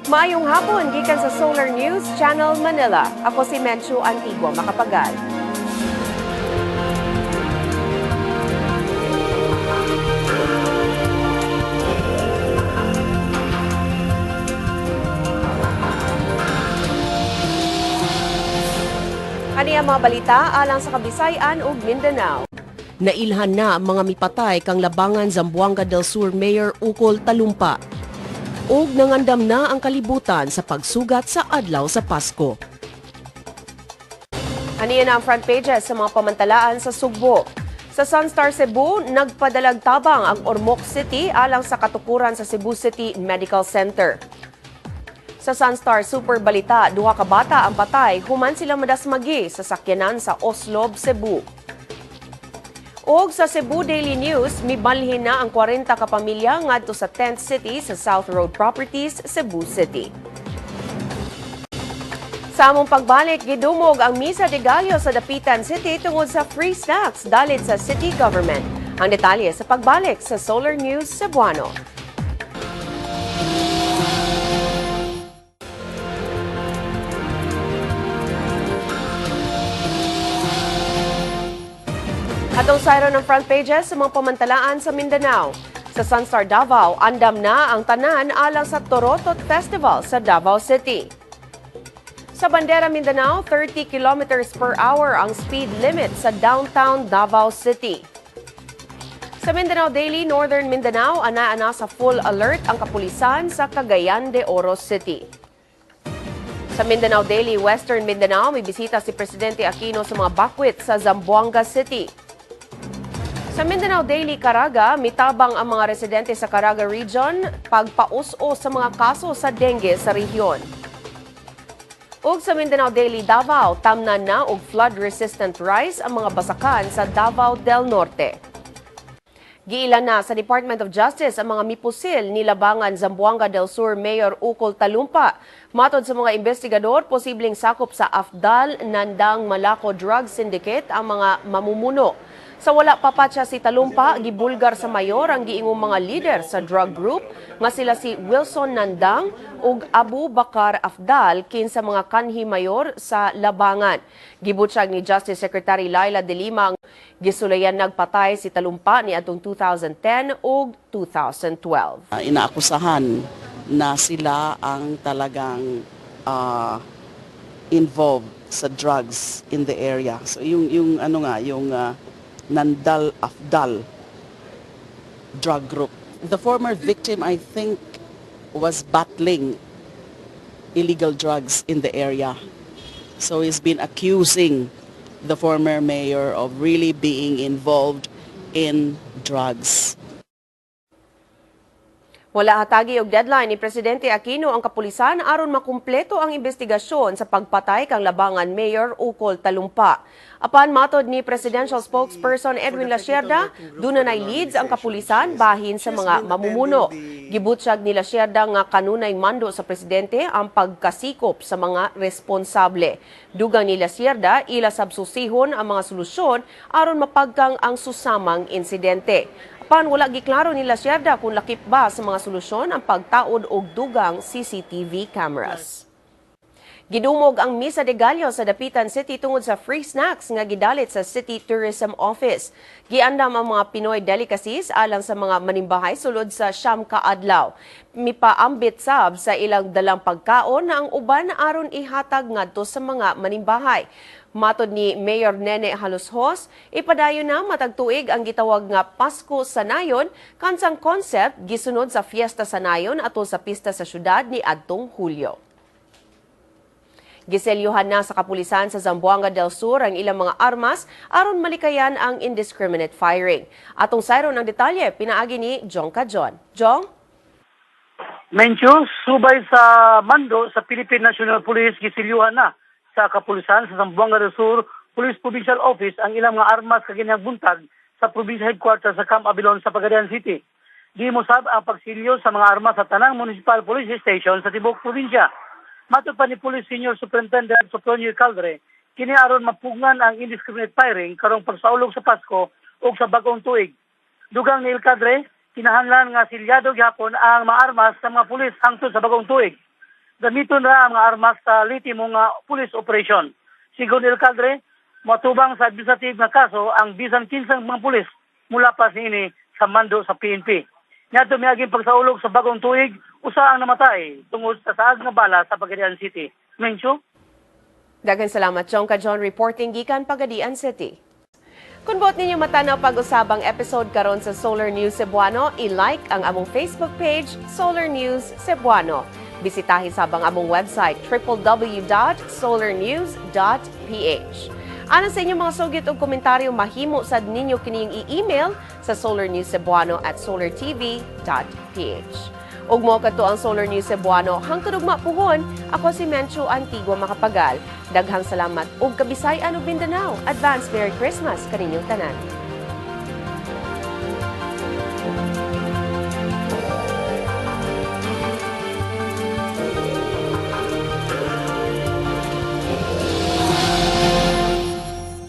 Maayong hapon gikan sa Solar News Channel Manila. Ako si Menchu Antigua Makapagal. Ani ang mga balita alang sa Kabisay-an ug Mindanao. Nailhan na ang mga mipatay kang Labangan, Zamboanga del Sur Mayor Ukol Talumpa. Ug nangandam na ang kalibutan sa pagsugat sa adlaw sa Pasko. Aniya na ang front pages sa mga pamantalaan sa Sugbo. Sa Sunstar Cebu, nagpadalag tabang ang Ormoc City alang sa katukuran sa Cebu City Medical Center. Sa Sunstar Super Balita, duha ka bata ang patay human sila madasmagi sa sakyanan sa Oslob, Cebu. Og sa Cebu Daily News, mibalhin na ang 40 ka pamilya ngadto sa Tent City sa South Road Properties, Cebu City. Sa among pagbalik, gidumog ang Misa de Gallo sa Dapitan City tungod sa free snacks dalit sa city government. Ang detalye sa pagbalik sa Solar News Cebuano. Atong sayro ng front pages sa mga pamantalaan sa Mindanao. Sa Sunstar Davao, andam na ang tanan alang sa Torotot Festival sa Davao City. Sa Bandera Mindanao, 30 kilometers per hour ang speed limit sa downtown Davao City. Sa Mindanao Daily, Northern Mindanao, ana-ana sa full alert ang kapulisan sa Cagayan de Oro City. Sa Mindanao Daily, Western Mindanao, may bisita si Presidente Aquino sa mga bakwit sa Zamboanga City. Sa Mindanao Daily, Caraga, mitabang ang mga residente sa Caraga Region pagpaus-os sa mga kaso sa dengue sa rehiyon. Ug sa Mindanao Daily, Davao, tamnan na og flood-resistant rice ang mga basakan sa Davao del Norte. Giilan na sa Department of Justice ang mga mipusil ni Labangan, Zamboanga del Sur Mayor Ukol Talumpa. Matod sa mga investigador, posibleng sakop sa Afdal Nandang Malako Drug Syndicate ang mga mamumuno. Sa wala papatya si Talumpa, gibulgar sa mayor ang giingong mga leader sa drug group nga sila si Wilson Nandang ug Abu Bakar Afdal kinsa mga kanhi mayor sa Labangan. Gibutyag ni Justice Secretary Laila de Lima ang gisulayan nagpatay si Talumpa niadtong 2010 ug 2012. Inaakusahan na sila ang talagang involved sa drugs in the area. So yung ano nga, yung Nandal Afdal drug group. The former victim, I think, was battling illegal drugs in the area. So he's been accusing the former mayor of really being involved in drugs. Wala hatagi og deadline ni Presidente Aquino ang kapulisan aron makumpleto ang investigasyon sa pagpatay kang Labangan Mayor Ukol Talumpa. Apan matod ni Presidential Spokesperson Edwin Lacierda, duna nay leads ang kapulisan bahin sa mga mamumuno. Gibutyag ni Lacierda nga kanunay mando sa presidente ang pagkasikop sa mga responsable. Dugang ni Lacierda, ila sabsusihon ang mga solusyon aron mapagkang ang susamang insidente. Apan wala giklaro ni Lacierda kung lakip ba sa mga solusyon ang pagtaod og dugang CCTV cameras. Gidumog ang Misa de Gallo sa Dapitan City tungod sa free snacks nga gidalit sa City Tourism Office. Giandam ang mga Pinoy delicacies alang sa mga manimbahay sulod sa 9 ka adlaw. Mipaambit sab sa ilang dalang pagkaon na ang uban aron ihatag ngadto sa mga manimbahay. Matod ni Mayor Nene Jalosjos, ipadayon na matag tuig ang gitawag nga Pasko sa Nayon, kansang concept gisunod sa Fiesta sa Nayon atol sa pista sa syudad ni adtong Hulyo. Giselyuhan na sa kapulisan sa Zamboanga del Sur ang ilang mga armas aron malikayan ang indiscriminate firing. Atong sayron ang detalye pinaagi ni Jong Kajon. Jong? Mencho, subay sa mando sa Philippine National Police, giselyuhan na sa kapulisan sa Zamboanga del Sur Police Provincial Office ang ilang mga armas kaginhang buntag sa provincial headquarters sa Camp Abilon sa Pagadian City. Di mosab ang pagsilyo sa mga armas sa tanang municipal police station sa tibuok probinsya. Matod pa ni Police Senior Superintendent Sopronio Caldre, kini aron mapugngan ang indiscriminate firing karong pagsaulog sa Pasko ug sa bagong tuig. Dugang ni Alcadre, kinahanglan nga silyado gihapon ang mga armas sa mga pulis hangtod sa bagong tuig. Gamiton ra ang mga armas sa litimo nga police operation. Sigon ni alkalde, matubang sa administrative nga kaso ang bisan kinsang mga pulis mula pa niini sa mando sa PNP. Niadto miaging pagsaulog sa bagong tuig, usa ang namatay tungod sa saag nga bala sa Pagadian City. Mencho? Daghang salamat, Chong Kajon, reporting gikan Pagadian City. Kung buot ninyo matanaw pag-usabang episode karon sa Solar News Cebuano, i-like ang among Facebook page, Solar News Cebuano. Bisitahi sab ang among website www.solarnews.ph. Alang sa inyong mga sugit o komentaryo, mahimo sad ninyo kining i-email sa solarnewscebuano@solartv.ph. Ug mao kato ang Solar News Cebuano. Hangtod ugma puhon, ako si Menchu Antigua Makapagal. Daghang salamat ug kabisay-an ug Mindanao. Advance Merry Christmas kaninyong tanan.